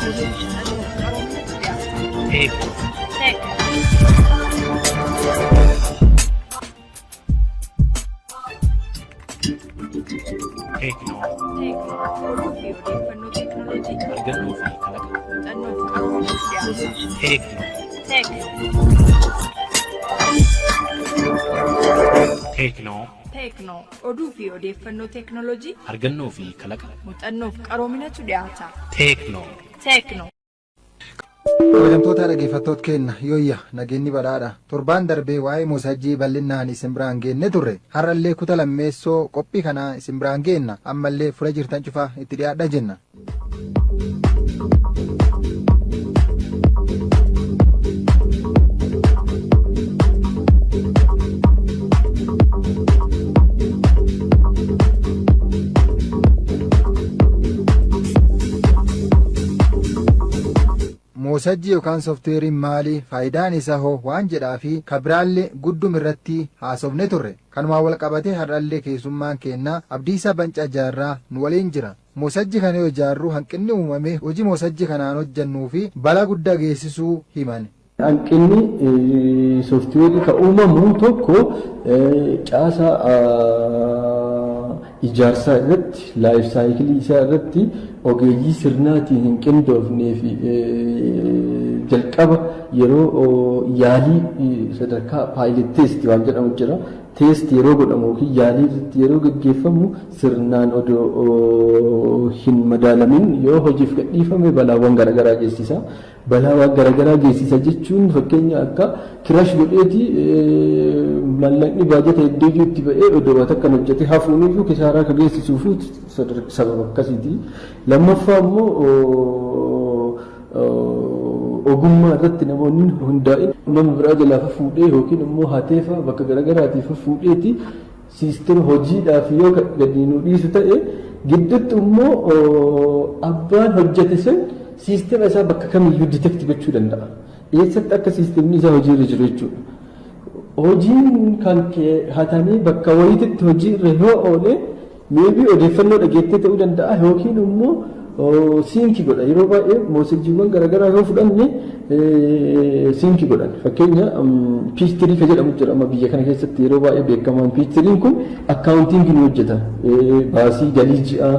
Teeknoo. Teeknoo. Oduu fi odeeffannoo teeknooloojii Argannoo fi kalaqa. Muuxannoo fi qaroominatu dhiyaata. Teeknoo. Teeknoo. Teeknoo. Oduu fi odeeffannoo teeknooloojii Argannoo fi kalaqa. Muuxannoo fi qaroominatu dhiyaata. Teeknoo. Teeknoo. Kabajamtoota dhaggeeffattoota keenya, yooyya, nageenyi badhaadha. Torbaan darbee waa'ee moosajjii bal'inaan isin biraan geenne turre. Har'allee kuta lammeessoo qophii kanaa isin biraan geenna. Ammallee fura jirtan cufa itti dhiyaadha jenna. Moosajjii yookaan sooftiweeriin maali, faayidaan isaa hoo waan jedhaa fi kabiraallee guddum irratti haasofne turre. Kanumaan wal qabatee har'allee keessummaan keenna Abdiisaa Bancaa Jaarraa nu waliin jira. Moosajjii kana yoo ijaarru hanqinni uumame hojii moosajjii kanaan hojjannuu fi balaa guddaa geessisuu himan. Hanqinni sooftiweerii kan uumamu tokko caasaa ijaarsaa irratti, life cycle isaa irratti ogeeyyii sirnaatiin hin qindoofnee fi jalqaba yeroo yaalii sadarkaa pilot test waan jedhamu jira. Test yeroo godhamu yookiin yaalii irratti yeroo gaggeeffamu sirnaan odoo hin madaalamin yoo hojiif gadhiifame balaawwan garaagaraa geessisa. Balaawwan garaagaraa geessisa jechuun, fakkeenya akka crash godheeti, maallaqni baajata hedduu itti ba'ee odoo waan takkan hojjete hafuun iyyuu kisaaraa akka geessisuuf sababa akkasiiti. Lammaffaa immoo, ogummaa irratti namoonni hundaa'in nama biraa jalaa fuudhee yookiin immoo hateefa bakka garaagaraatii fuudheeti siistema hojiidhaaf yoo gadi nu dhiisu ta'e, gidduutti immoo abbaan hojjete sun siistema isaa bakka kamiyyuu detect gochuu danda'a. Eessatti akka siistemni isaa hojiirra jiru jechuudha. Hojiin kan kee hatamee bakka wayiititti hojiirra yoo oole, maybe odeeffannoo dhageettee ta'uu danda'a yookiin immoo sync godha. Yeroo baay'ee moosejiiwwan garaagaraa yoo fudhanne sync godhan. Fakkeenya, Peachtree ka jedhamu jira, amma biyya kana keessatti yeroo baay'ee beekamaan. Peachtreen kun accounting ni hojjeta. Baasii galii ji'aa,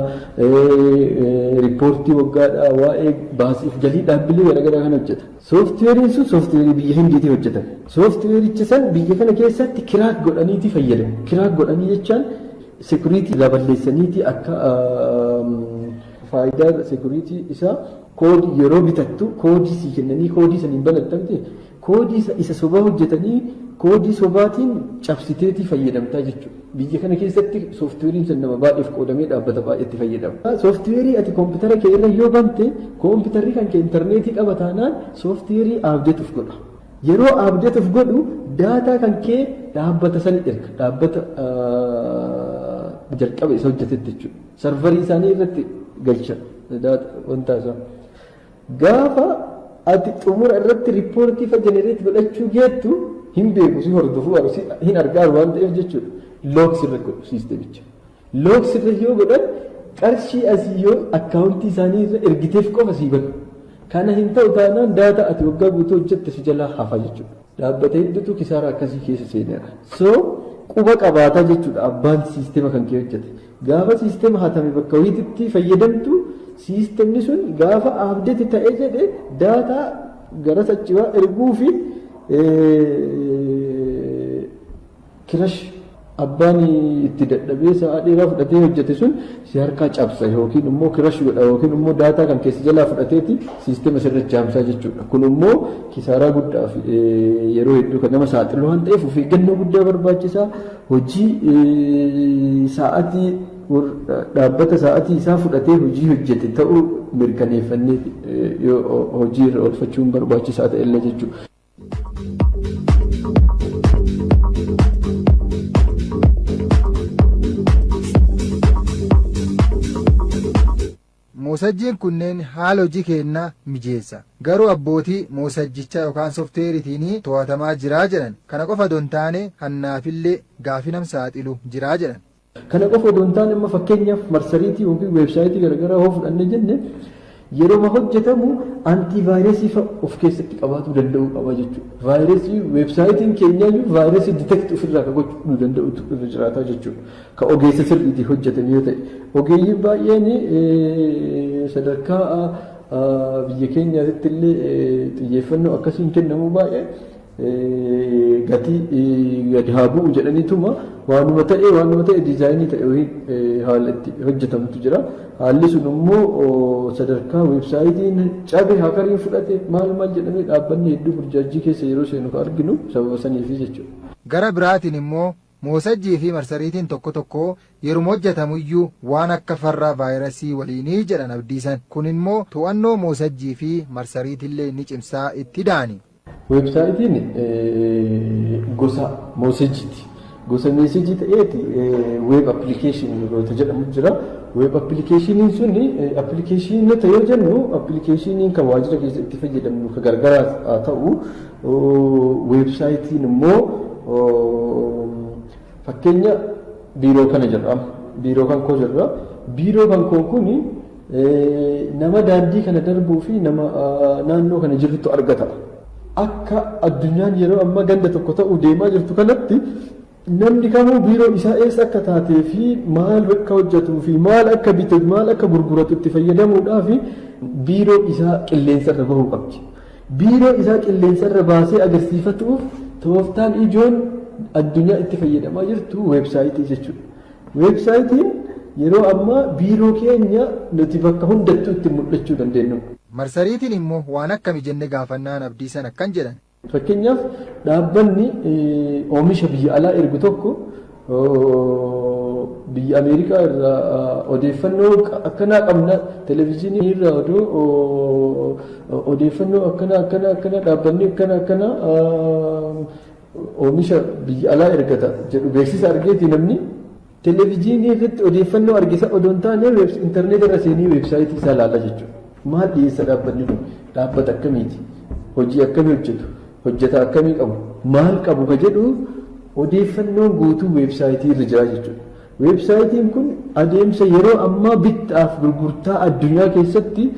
riippoortii waggaadhaa, waa'ee baasiif galii dhaabbilee garaagaraa kan hojjeta. Sooftiweeriin sun sooftiweerii biyya Hindiitii hojjetame. Sooftiweericha san biyya kana keessatti crack godhaniiti fayyadamu. Crack godhanii jechaan security balleessaniiti, akka faayidaa security isaa koodii yeroo bitattu koodii sii kennanii koodii saniin banattamte, koodii isa sobaa hojjetanii koodii sobaatiin cabsiteetii fayyadamtaa jechuudha. Biyya kana keessatti sooftiweeriin sun nama baay'eef qoodamee dhaabbata baay'eetti fayyadama. Sooftiweerii ati koompitara kee irra yoo bante, koompitarri kan kee intarneetii qaba taanaan, sooftiweerii update of godha. Yeroo update of godhu daataa kan kee dhaabbata sani erga. Dhaabbata jalqaba isa hojjetetti jechuudha. Serverii isaanii irratti galcha wanta isaa. Gaafa ati xumura irratti riippoortii fa generate godhachuu geettu, hin beeku, si hordofuu hin argaaru waan ta'eef jechuudha. Lock sirra godhu siistemicha. Lock sirra yoo godhan, qarshii asii yoo akkaawuntii isaanii irra ergiteef qofa sii banu. Kana hin ta'u taanaan daataa ati waggaa guutuu hojjette si jalaa hafa jechuudha. Dhaabbata hedduutu kisaaraa akkasii keessa seeneera. So quba qabaataa jechuudha abbaan siistema kan kee hojjete. Gaafa siistema hatame bakka wayiititti fayyadamtu, siistemni sun gaafa update ta'ee jedhe daataa gara sachiwaa erguu fi crash abbaan itti dadhabee sa'a dheeraa fudhatee hojjete sun si harkaa cabsa yookiin immoo crash godha yookiin immoo daataa kan keessa jalaa fudhateeti siistema sirra jaamsaa jechuudha. Kun immoo kisaaraa guddaaf yeroo hedduu kan nama saaxilu waan ta'eef of eeggannoo guddaa barbaachisaa. Hojii sa'atii dhaabbata sa'atii isaa fudhatee hojii hojjete ta'uu mirkaneeffannee yoo hojii irra oolfachuun barbaachisaa ta'e illee jechuudha. Moosajjiin kunneen haala hojii keenyaa mijeessa. Garuu abbootii moosajjichaa yookaan sooftiweeriitiin to'atamaa jiraa jedhan. Kana qofa odoo hin taane hannaafillee gaafii nam saaxilu jiraa jedhan. Kana qofa odoo hin taane, amma fakkeenyaaf marsariitii yookiin weebsaayitii garaagaraa hoo fudhannee jenne, Yeroo hojjetamu antivaayirasii fa'a of keessatti qabaatuu danda'uu qaba jechuudha. Vaayirasii weebsaayitiin keenyaayyuu vaayirasii detect ofirraa kan gochuu danda'utu irra jiraata jechuudha. Ka ogeessa sirriitiin hojjetame yoo ta'e. Ogeeyyiin baay'een sadarkaa biyya keenyaatti illee xiyyeeffannoo akkasiin kennamu baay'ee gatii gadi haa bu'u jedhaniituma waanuma ta'e diizaayinii ta'e wayii haala itti hojjetamutu jira. Haalli sun immoo sadarkaa weebsaayitiin cabe, hackeriin fudhate, maal maal jedhamee dhaabbanni hedduu burjaajii keessa yeroo seenu kan arginu sababa saniifi jechuudha. Gara biraatiin immoo moosajjii fi marsariitiin tokko tokko yeruma hojjetamuyyuu waan akka farra vaayirasii waliinii jedhan Abdiisan. Kun immoo to'annoo moosajjii fi marsariitillee ni cimsaa itti da'ani. Weebsaayitiin gosa moosejiiti. Gosa meesejii ta'eeti web application yeroo jedhamu jira. Web appilikeeshiniin suni appilikeeshinota yoo jennu, appilikeeshiniin kan waajjira keessa itti fayyadamnu kan gargaraa haa ta'u, weebsaayitiin immoo fakkeenya biiroo kana jirra. Biiroo kan koo jirra. Biiroo kan koo kuni nama daandii kana darbuu fi nama naannoo kana jirutu argata. Akka addunyaan yeroo ammaa ganda tokko ta'uu deemaa jirtu kanatti, namni kamuu biiroo isaa eessa akka taatee fi maal akka hojjetuu fi maal akka bitu, maal akka gurguratu itti fayyadamuudhaaf biiroo isaa qilleensarra bahuu qabdi. Biiroo isaa qilleensarra baasee agarsiifatuuf tooftaan ijoon addunyaa itti fayyadamaa jirtu weebsaayitii jechuudha. Weebsaayitiin yeroo ammaa biiroo keenya nuti bakka hundattuu itti mul'achuu dandeenyu. Marsariitiin immoo waan akkami jenne gaafannaan Abdiisan akkan jedhan. Fakkeenyaaf, dhaabbanni oomisha biyya alaa ergu tokko biyya Ameerikaa irraa odeeffannoo akkanaa qabna, televezyiinii irraa oduu odeeffannoo akkanaa akkanaa akkanaa, dhaabbanni akkana akkanaa oomisha biyya alaa ergata jedhu beeksisa argeeti, namni televezyiinii irratti odeeffannoo argisa odoo hin taane intarneet irra seenii weebsaayitii isaa ilaala jechuudha. Maal dhiyeessa dhaabbanni kun? Dhaabbata akkamiiti? Hojii akkamii hojjetu? Hojjetaa akkamii qabu? Maal qabu ka jedhu odeeffannoon guutuu weebsaayitii irra jira jechuudha. Weebsaayitiin kun adeemsa yeroo ammaa bittaaf gurgurtaa addunyaa keessatti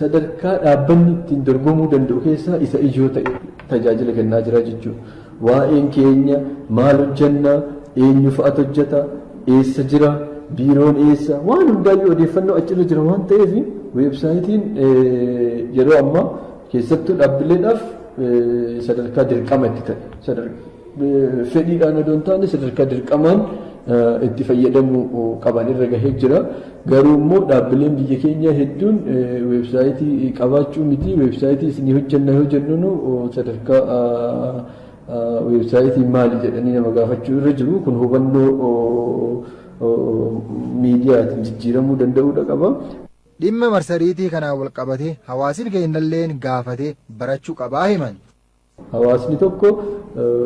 sadarkaa dhaabbanni ittiin dorgomuu danda'u keessaa isa ijoo ta'e tajaajila kennaa jira jechuudha. Waa'een keenya maal hojjenna, eenyu fa'atu hojjeta, eessa jira, biiroon eessa, waan hundaayyuu odeeffannoo achirra jira waan ta'eef, weebsaayitiin yeroo ammaa keessattuu dhaabbileedhaaf sadarkaa dirqama itti ta'e. Fedhiidhaan odoo hin taane sadarkaa dirqamaan itti fayyadamuu qaban irra gahee jira. Garuu immoo dhaabbileen biyya keenyaa hedduun weebsaayitii qabaachuu miti, weebsaayitii isinii hojjenna yoo jennuun sadarkaa weebsaayitiin maali jedhanii nama gaafachuu irra jiru. Kun hubannoo miidiyaatiin jijjiiramuu danda'uudha qaba. Dhimma marsariitii kanaan wal qabate hawaasni keenyalleen gaafate barachuu qabaa himan. Hawaasni tokko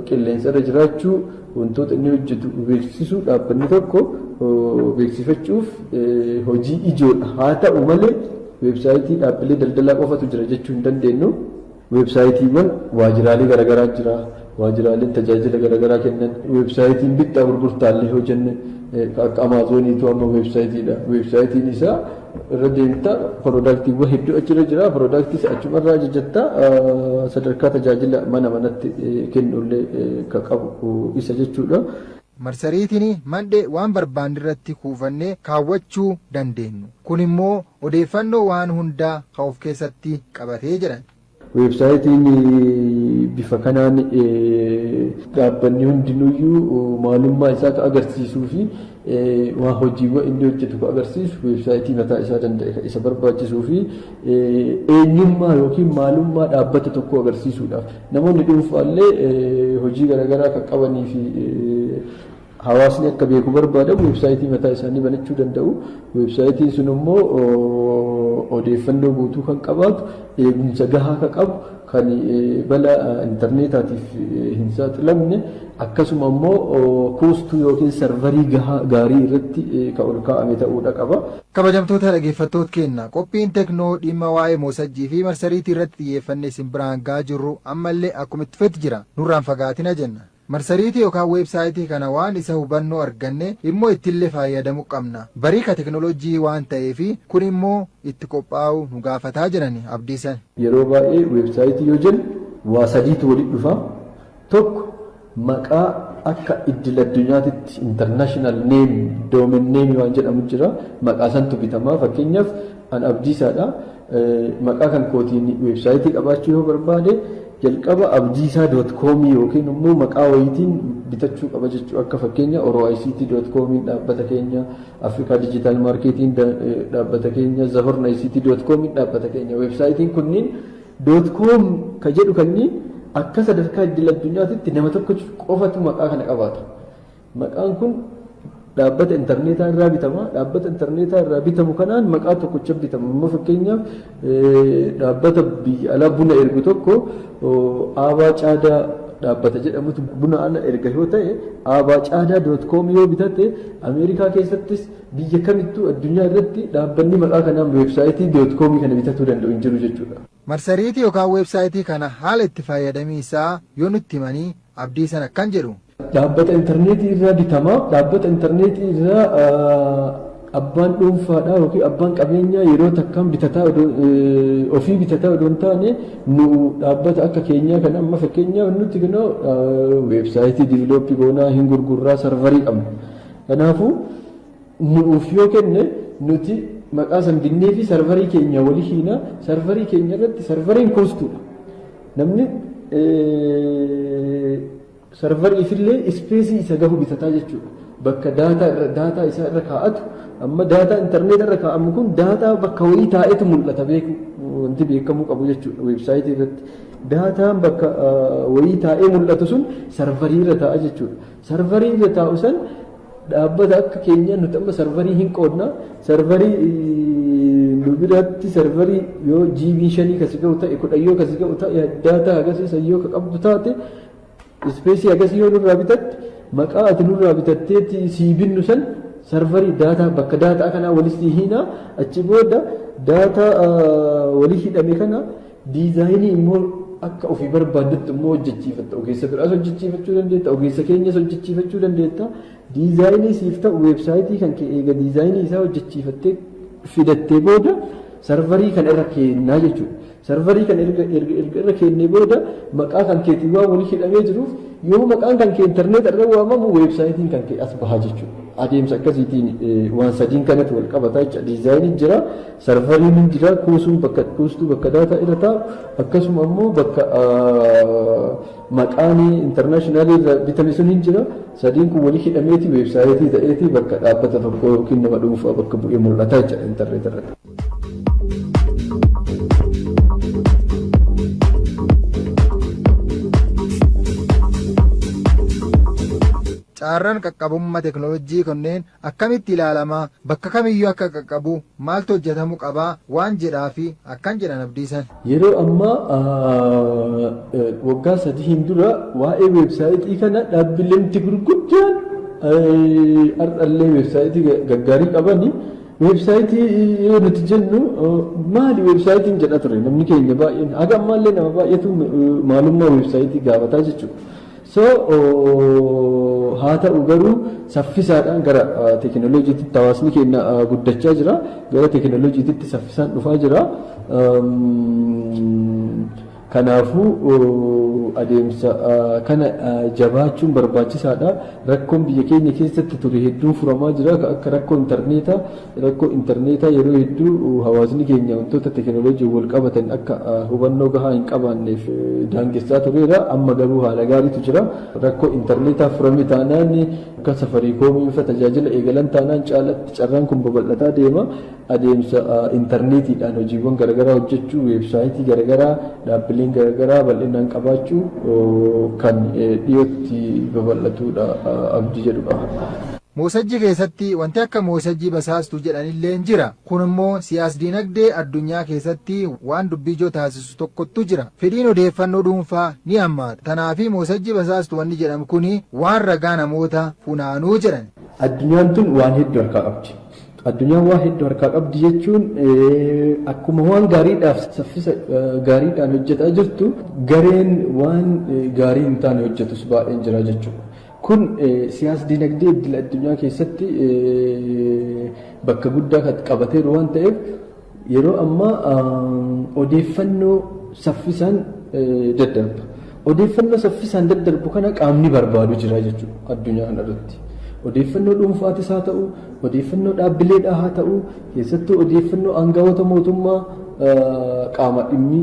qilleensarra jiraachuu, wantoota inni hojjetu beeksisuu, dhaabbanni tokko beeksifachuuf hojii ijoodha. Haa ta'u malee, weebsaayitii dhaabbilee daldalaa qofatu jira jechuu hin dandeenyu. Weebsaayitiiwwan waajjiraalee garaagaraa jira. Waajjiraaleen tajaajila garaagaraa kennan. Weebsaayitiin bittaa gurgurtaallee yoo jenne, akka Amaazoniitu amma weebsaayitiidha. Weebsaayitiin isaa irra deemta, piroodaaktiiwwan hedduu achirra jira. Piroodaaktii achumarraa ajajatta, sadarkaa tajaajila mana manatti kennullee kan qabu isa jechuudha. Marsariitiin mandhee waan barbaanne irratti kuufannee kaawwachuu dandeenyu. Kun immoo odeeffannoo waan hundaa kan of keessatti qabatee jedhan. Weebsaayitiin bifa kanaan dhaabbanni hundinuyyuu maalummaa isaa kan agarsiisuu fi waan hojiiwwan inni hojjetu kan agarsiisu weebsaayitii mataa isaa danda'e kan isa barbaachisuu fi eenyummaa yookiin maalummaa dhaabbata tokkoo agarsiisuudhaaf, namoonni dhuunfaallee hojii garaagaraa kan qabanii fi hawaasni akka beeku barbaadan weebsaayitii mataa isaanii banachuu danda'u. Weebsaayitiin sun immoo odeeffannoo guutuu kan qabaatu, eegumsa gahaa kan qabu, kan balaa intarneetaatiif hin saaxilamne, akkasuma immoo kuustuu yookiin sarvarii gahaa gaarii irratti kan ol kaa'ame ta'uudha qaba. Kabajamtoota dhaggeeffattoota keenya, qophiin teknoo dhimma waa'ee moosajjii fi marsariitii irratti xiyyeeffannee isin biraan gahaa jirru ammallee akkuma itti fufetti jira. Nurraan fagaatina jenna. Marsariitii yookaan weebsaayitii kana waan isa hubannoo arganne immoo ittillee fayyadamuu qabna. Barii ka teknoolojii waan ta'eef kun immoo itti qophaa'uu nu gaafataa jedhani Abdiisan. Yeroo baay'ee weebsaayitii yoo jennu waa sadiitu walitti dhufa. Tokko, maqaa akka idil addunyaatitti international name, domain name waan jedhamu jira. Maqaa santu bitamaa. Fakkeenyaaf, an Abdiisaadha. Maqaa kan kootiin weebsaayitii qabaachuu yoo barbaade, jalqaba abdiisaa.com yookiin immoo maqaa wayiitiin bitachuu qaba jechuudha. Akka fakkeenya oroict.comiin dhaabbata keenya, Afrikaa Digital Marketiin dhaabbata keenya, zahorn ict.comiin dhaabbata keenya. Weebsaayitiin kunniin .com ka jedhu kanniin akka sadarkaa idil addunyaatitti nama tokko qofatu maqaa kana qabaata. Maqaan kun dhaabbata intarneetaa irraa bitama. Dhaabbata intarneetaa irraa bitamu kanaan maqaa tokkocha bitama. Amma fakkeenyaaf, dhaabbata biyya alaa buna ergu tokko, Aabaa Caadaa dhaabbata jedhamutu buna ala erga yoo ta'e, aabaacaadaa.com yoo bitate, Ameerikaa keessattis biyya kamittuu addunyaa irratti dhaabbanni maqaa kanaan weebsaayitii .comii kana bitatuu danda'u hin jiru jechuudha. Marsariitii yookaan weebsaayitii kana haala itti fayyadamii isaa yoo nutti himanii, Abdiisan akkan jedhu. Dhaabbata intarneetii irraa bitamaa. Dhaabbata intarneetii irraa abbaan dhuunfaadhaa yookiin abbaan qabeenyaa yeroo takkaan bitataa, ofii bitataa odoo hin taane, nu dhaabbata akka keenyaa kana, amma fakkeenyaaf nuti kunoo weebsaayitii develop goonaa hin gurgurraa, serverii qabna. Kanaafuu nuuf yoo kenne, nuti maqaa san binnee fi serverii keenya walii hiina. Serverii keenya irratti, serveriin koostuudha. Namni serveriifillee spaceii isa gahu bitataa jechuudha. Bakka daataa isaa irra kaa'atu. Amma daataa intarneet irra kaa'amu kun daataa bakka wayii taa'etu mul'ata, beeku wanti beekamuu qabu jechuudha weebsaayitii irratti. Daataan bakka wayii taa'ee mul'atu sun serverii irra taa'a jechuudha. Serverii irra taa'u san dhaabbata akka keenyaa nuti amma serverii hin qoodna. Serverii nu biratti serverii yoo GB 5 kasi ga'u ta'e, 10 yoo kasi ga'u ta'e, daataa agarsiisan yoo ka qabdu taate, spaceii agasii yoo nurraa bitatte, maqaa ati nurraa bitatteetti sii binnu san serverii daataa bakka daataa kanaa walitti hiinaa. Achi booda daataa walii hidhame kana designii immoo akka ofii barbaaddutti immoo hojjechiifatta. Ogeessa biraas hojjechiifachuu dandeetta, ogeessa keenyas hojjechiifachuu dandeetta. Designii siif ta'u weebsaayitii kan kee eega designii isaa hojjechiifattee fidattee booda, serverii kan irra keennaa jechuudha. Serverii kan erga irra keennee booda, maqaa kan keetiin waan walii hidhamee jiruuf, yoo maqaan kan kee intarneet irra waamamu, weebsaayitiin kan kee as bahaa jechuudha. Adeemsa akkasiitiin waan sadiin kanatti wal qabataa jechuudha. Designii jira, serveriin jira, kuusuun bakka kuustuu bakka daataa irra taa'u, akkasuma immoo bakka maqaan internationalii irra bitame sun hin jira. Sadiin kun walii hidhameeti weebsaayitii ta'eeti bakka dhaabbata tokko yookiin nama dhuunfaa bakka bu'ee mul'ata jechuudha intarneet irratti. Carraan qaqqabummaa teekinooloojii kunneen akkamitti ilaalamaa? Bakka kamiyyuu akka qaqqabu maaltu hojjetamuu qabaa waan jedhaa fi akkan jedhan Abdiisan. Yeroo ammaa, waggaa 3n dura waa'ee weebsaayitii kana dhaabbileen gurguddaan har'allee weebsaayitii gaggaarii qabani. Weebsaayitii yoo nuti jennu maali weebsaayitiin jedha ture namni keenya baay'een. Haga ammaallee nama baay'eetu maalummaa weebsaayitii gaafataa jechuudha. So haa ta'u garuu, saffisaadhaan gara teekinooloojiitti hawaasni keenya guddachaa jira. Gara teekinooloojiitti saffisaan dhufaa jira. Kanaafuu adeemsa kana jabaachuun barbaachisaadha. Rakkoon biyya keenya keessatti ture hedduun furamaa jira. Akka rakkoo intarneetaa, rakkoo intarneetaa yeroo hedduu hawaasni keenya wantoota teekinooloojii wal qabatan akka hubannoo gahaa hin qabaanneef daangessaa tureera. Amma garuu haala gaariitu jira. Rakkoo intarneetaa furame taanaan, akka Safariikoomii fa tajaajila eegalan taanaan, caalatti carraan kun babal'ataa deema. Adeemsa intarneetiidhaan hojiiwwan garaagaraa hojjechuu, weebsaayitii garaagaraa dhaabbileen garaagaraa bal'inaan qabaachuu kan dhiyootti babal'atudha abdii jedhu qaba. Moosajjii keessatti wanti akka moosajjii basaastuu jedhanillee jira. Kun immoo siyaas dinagdee addunyaa keessatti waan dubbii ijoo taasisu tokkottu jira. Fedhiin odeeffannoo dhuunfaa ni hammaata. Tanaafi moosajjii basaastuu wanni jedhamu kuni waan ragaa namoota funaanuu jedhan. Addunyaan tun waan hedduu harkaa qabdi. Addunyaan waa hedduu harkaa qabdi jechuun akkuma waan gaariidhaaf saffisa gaariidhaan hojjetaa jirtu, gareen waan gaarii hin taane hojjetus baay'een jira jechuudha. Kun siyaas dinagdee idil addunyaa keessatti bakka guddaa kan qabateeru waan ta'eef, yeroo ammaa odeeffannoo saffisaan daddarba. Odeeffannoo saffisaan daddarbu kana qaamni barbaadu jira jechuudha addunyaa kanarratti. Odeeffannoo dhuunfaatis haa ta'u, odeeffannoo dhaabbileedhaa haa ta'u, keessattuu odeeffannoo aangawoota mootummaa, qaama dhimmi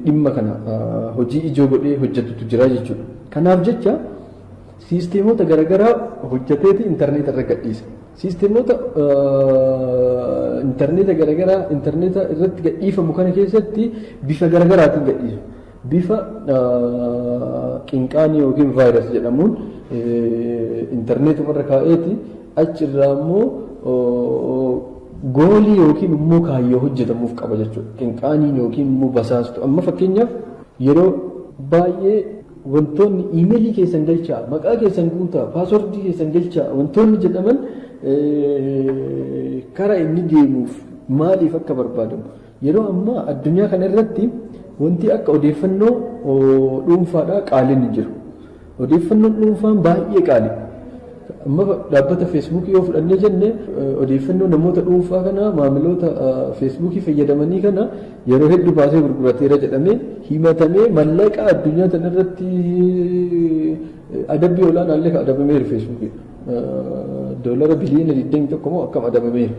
dhimma kana hojii ijoo godhee hojjetutu jira jechuudha. Kanaaf jecha siisteemota garaagaraa hojjeteeti intarneeta irra gadhiisa. Siisteemota intarneeta garaagaraa intarneeta irratti gadhiifamu kana keessatti bifa garaagaraatiin gadhiisu. Bifa qinqaanii yookiin virus jedhamuun intarneetuma irra kaa'eeti, achirraa immoo goalii yookiin immoo kaayyoo hojjetamuuf qaba jechuudha. Qinqaaniin yookiin immoo basaastu. Amma fakkeenyaaf yeroo baay'ee wantoonni iimeelii keessan galchaa, maqaa keessan guutaa, passwordii keessan galchaa wantoonni jedhaman karaa inni deemuuf maaliif akka barbaadamu. Yeroo ammaa addunyaa kana irratti wanti akka odeeffannoo dhuunfaadhaa qaaliin hin jiru. Odeeffannoon dhuunfaan baay'ee qaali. Amma dhaabbata Feesbuukii yoo fudhannee jenne, odeeffannoo namoota dhuunfaa kana, maamiloota Feesbuukii fayyadamanii kana yeroo hedduu baasee gurgurateera jedhamee himatamee, mallaqa addunyaa kana irratti adabbii olaanaa illee kan adabameeru Feesbuukii. Doolara biliyoona 21 moo akkam adabameera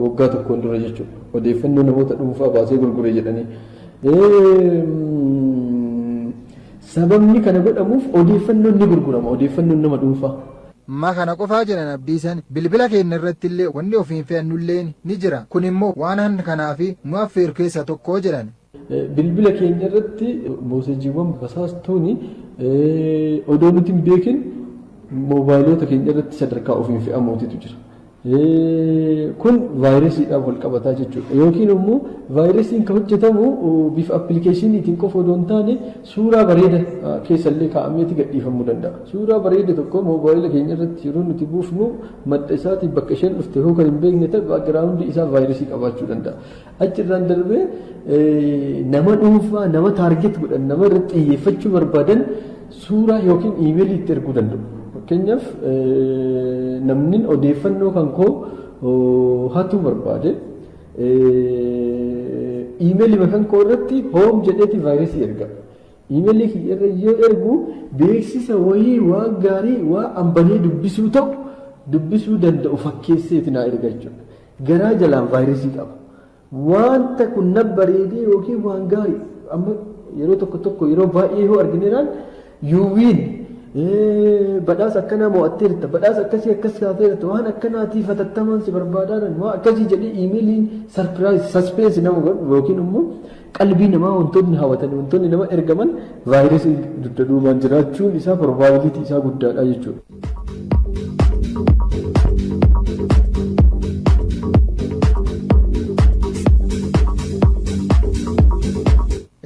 waggaa tokkoon dura jechuudha. Odeeffannoo namoota dhuunfaa baasee gurgure jedhanii. Sababni kana godhamuuf odeeffannoon ni gurgurama, odeeffannoon nama dhuunfaa. Ma kana qofaa jedhan Abdiisan, bilbila keenya irratti illee wanni ofiin fe'annulleen ni jira. Kun immoo waan hanna kanaa fi nu affeeru keessaa tokko jedhan. Bilbila keenya irratti moosejiiwwan basaastuun odoo nuti hin beekin moobaayilota keenya irratti sadarkaa ofiin fe'amuutitu jira. Kun vaayirasiidhaan wal qabataa jechuudha. Yookiin immoo vaayirasiin kan hojjetamu bifa appilikeeshiniitiin qofa odoo hin taane, suuraa bareeda keessallee kaa'ameeti gadhiifamuu danda'a. Suuraa bareeda tokko moobaayila keenya irratti yeroo nuti buufnu, madda isaatiin bakka isheen dhufte yoo kan hin beekne ta'e, backgroundii isaa vaayirasii qabaachuu danda'a. Achirraan darbee nama dhuunfaa, nama target godhan, nama irratti xiyyeeffachuu barbaadan suuraa yookiin iimeelii itti erguu danda'u. Fakkeenyaaf namni odeeffannoo kan koo hatuu barbaade iimeelii kan koo irratti home jedheeti vaayirasii erga. Iimeelii kiyya irra yoo ergu, beeksisa wayii waan gaarii waan ambanee dubbisuu ta'u dubbisuu danda'u fakkeesseeti naa erga jechuudha. Garaa jalaan vaayirasii qaba. Wanta kun na bareedee yookiin waan gaarii amma yeroo tokko tokko, yeroo baay'ee yoo argineeraan, "You win, badhaasa akkanaa mo'atteerta, badhaasa akkasii akkas taateerta, waan akkanaatiif hatattamaan si barbaadaan," waan akkasii jedhee iimeeliin surprise, suspense nama godhu yookiin immoo qalbii namaa wantoonni hawwatan, wantoonni nama ergaman vaayirasii dugda duubaan jiraachuun isaa probability isaa guddaadha jechuudha.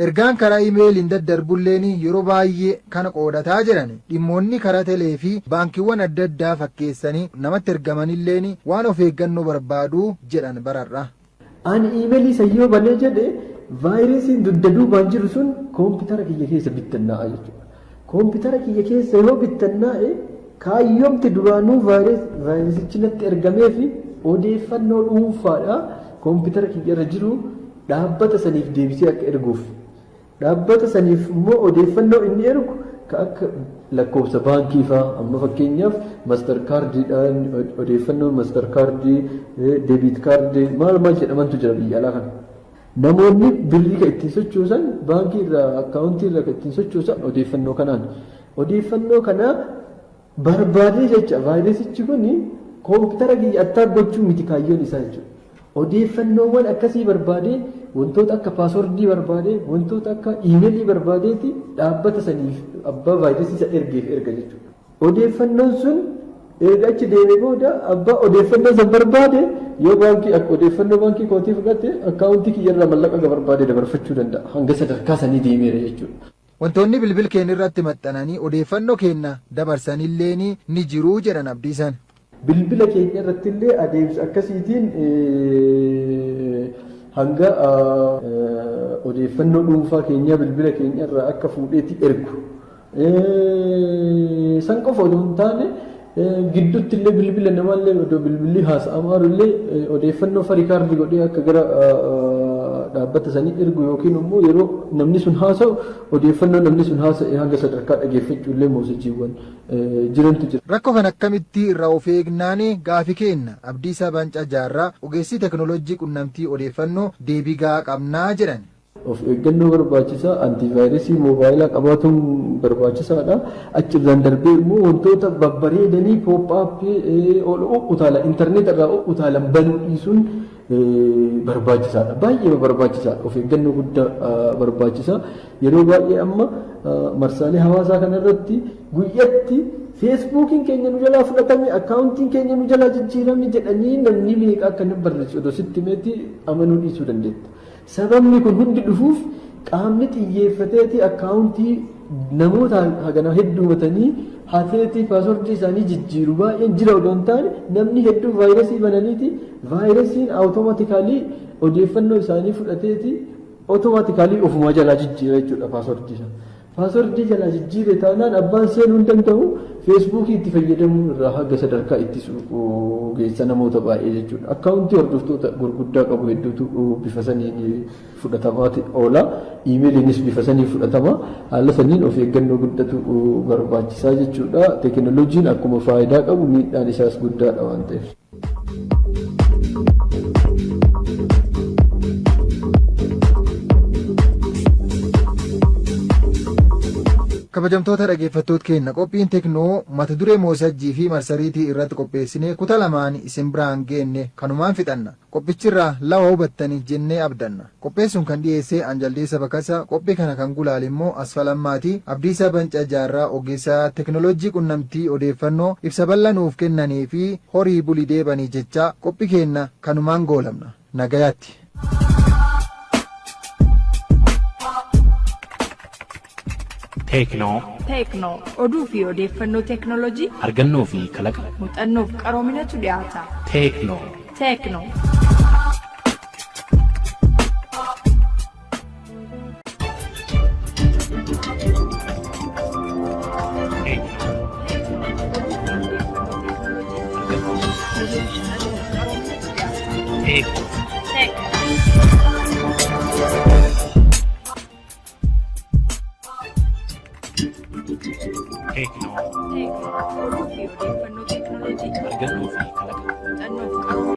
Ergaan karaa iimeeliin daddarbulleen yeroo baay'ee kana qoodataa jedhan. Dhimmoonni karaa telee fi baankiiwwan adda addaa fakkeessanii namatti ergamanilleen waan of eeggannoo barbaadu jedhan bararra. Ani iimeelii san yoo banee jedhe, vaayirasiin dugda duubaan jiru sun koompitara kiyya keessa bittannaa'a jechuudha. Koompitara kiyya keessa yoo bittannaa'e, kaayyoomti duraanuu vaayirasichi natti ergamee fi odeeffannoo dhuunfaadha koompitara kiyya irra jiru dhaabbata saniif deebisee akka erguuf. Dhaabbata saniif immoo odeeffannoo inni ergu ka akka lakkoofsa baankii fa'aa, amma fakkeenyaaf master cardiidhaan odeeffannoon master cardii, debit cardii maal maal jedhamantu jira biyya alaa kana. Namoonni birrii kan ittiin sochoosan, baankii irraa akkaawuntii irraa kan ittiin sochoosan odeeffannoo kanaan. Odeeffannoo kana barbaadee jecha vaayirasichi kun koompitara kiyya attack gochuu miti kaayyoon isaa jechuudha. Odeeffannoowwan akkasii barbaadee, wantoota akka passwordii barbaadee, wantoota akka iimeelii barbaadeeti dhaabbata saniif, abbaa vaayirasii isa ergeef erga jechuudha. Odeeffannoon sun erga achi deeme booda, abbaa odeeffannoo san barbaade yoo baankii akka odeeffannoo baankii kootii fudhate, akkaawuntii kiyya irraa mallaqa barbaade dabarfachuu danda'a. Hanga sadarkaa sanii deemeera jechuudha. Wantoonni bilbil keenya irratti maxxananii odeeffannoo keenya dabarsanilleen ni jiru jedhan Abdiisan. Bilbila keenya irratti illee adeemsa akkasiitiin hanga odeeffannoo dhuunfaa keenyaa bilbila keenya irraa akka fuudheetti ergu. San qofa odoo hin taane, gidduutti illee bilbila namaallee odoo bilbilli haasa'amaa illee odeeffannoo record godhee akka gara dhaabbata sanii ergu, yookiin immoo yeroo namni sun haasa'u odeeffannoo namni sun haasa'e hanga sadarkaa dhageeffachuu illee moosajiiwwan jirantu jira. Rakkoo kan akkamitti irraa of eegnaan gaafi kenna Abdiisaa Bancaa Jaarraa, ogeessii teekinooloojii qunnamtii odeeffannoo, deebii gahaa qabnaa jedhan. Of eeggannoo barbaachisaa, antivaayirasii moobaayilaa qabaatuun barbaachisaadha. Achirraan darbee immoo wantoota babbareedanii pop-upii ol utaalan, intarneet irraa utaalan banuu dhiisuun barbaachisaadha. Baay'ee barbaachisaadha. Of eeggannoo guddaa barbaachisa. Yeroo baay'ee amma marsaalee hawaasaa kanarratti guyyatti Feesbuukiin keenya nu jalaa fudhatame, akkaawuntiin keenya nu jalaa jijjiirame jedhanii namni meeqa akka inni barreessu odoo sitti himeeti amanuu dhiisuu dandeetta. Sababni kun hundi dhufuuf qaamni xiyyeeffateeti akkaawuntii namoota hagana hedduumatanii hateetii paaswordii isaanii jijjiiru baay'een jira odoo hin taane, namni hedduu vaayirasii bananiiti, vaayirasiin automatically odeeffannoo isaanii fudhateeti automatically ofumaa jalaa jijjiira jechuudha paaswordii isaa. Paaswordii jalaa jijjiire taanaan abbaan seenuu hin danda'u, Feesbuukii itti fayyadamuu irraa haga sadarkaa ittisuu geessa namoota baay'ee jechuudha. Akkaawuntii hordoftoota gurguddaa qabu hedduutu bifa saniin fudhatamaa oola. Iimeeliinis bifa saniin fudhatama. Haala saniin of eeggannoo guddatu barbaachisaa jechuudha. Teekinooloojiin akkuma faayidaa qabu miidhaan isaas guddaadha waan ta'eef. Kabajamtoota dhaggeeffattoota keenya, qophiin Teknoo mata duree moosajjii fi marsariitii irratti qopheessine kutaa lamaan isin biraan geenne kanumaan fixanna. Qophichirraa lawa hubattani jennee abdanna. Qopheessuun kan dhiyeesse Anjaldeessa Bakasaa, qophii kana kan gulaale immoo Asfalammaati. Abdiisaa Bancaa Jaarraa, ogeessa teknooloojii qunnamtii odeeffannoo, ibsa bal'aa nuuf kennanii fi horii bulii deebanii jecha qophii keenya kanumaan goolamna. Nagayaatti. Teeknoo. Teeknoo, oduu fi odeeffannoo teeknooloojii argannoo fi kalaqa muuxannoof qaroominatu dhiyaata. Teeknoo. Teeknoo.